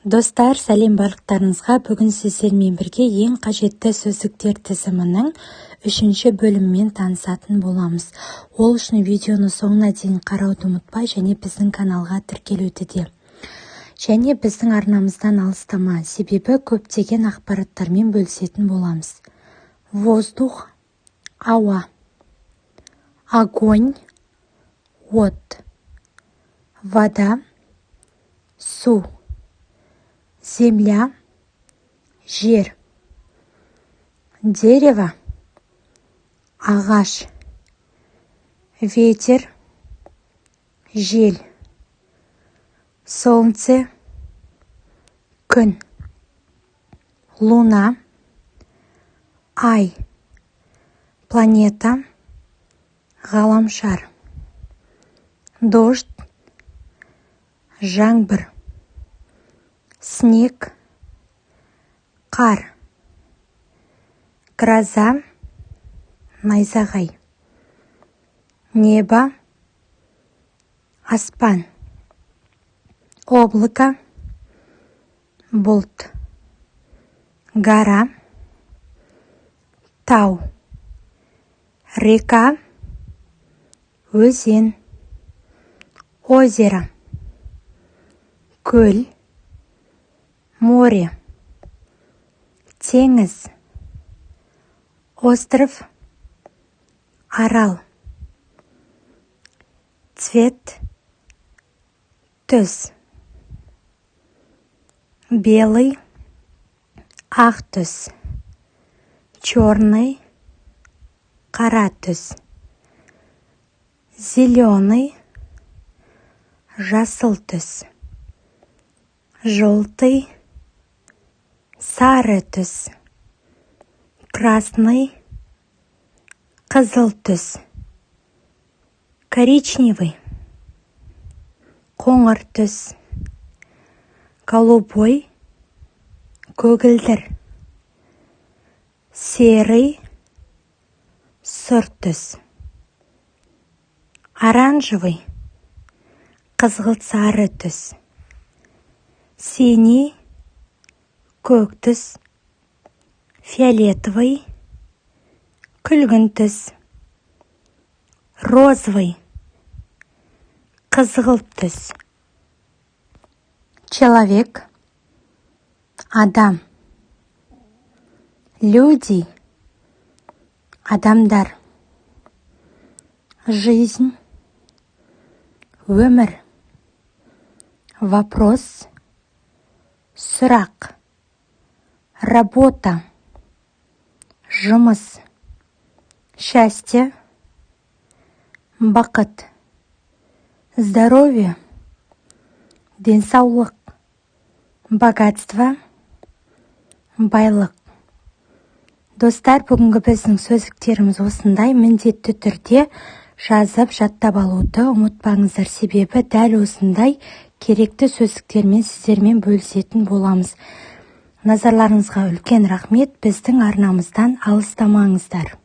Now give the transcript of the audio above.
Достар, сәлем барлықтарыңызға! Бүгін сіздермен бірге ең қажетті сөздіктер тізімінің үшінші бөлімімен танысатын боламыз. Ол үшін видеоны соңына дейін қарауды ұмытпай және біздің каналға тіркелуді де және біздің арнамыздан алыстама, себебі көптеген ақпараттармен бөлісетін боламыз. Воздух – ауа, огонь – от, вода – су, земля – жер, дерево – ағаш, ветер – жел, солнце – күн, луна – ай, планета – ғаламшар, дождь – жаңбыр, снег – қар, гроза – найзағай, небо – аспан, облако – бұлт, гора – тау, река – өзен, озеро – көл, море – теңіз, остров – арал, цвет – түс, белый – ақ түс, черный – қара түс, зеленый – жасыл түс, желтый – сары түс, красный – қызыл түс, коричневый – қоңыр түс, голубой – көгілдір, серый – сұр түс, оранжевый – қызғылт сары түс, синий – көк түс, фиолетовый – күлгін түс, розовый – қызғылт түс. Человек – адам, люди – адамдар, жизнь – өмір, вопрос – сұрақ, работа – жұмыс, счастье – бақыт, здоровье – денсаулық, богатство – байлық. Достар, бүгінгі біздің сөздіктеріміз осындай. Міндетті түрде жазып, жаттап алуды ұмытпаңыздар, себебі дәл осындай керекті сөздіктермен сіздермен бөлісетін боламыз. Назарларыңызға үлкен рахмет! Біздің арнамыздан алыстамаңыздар.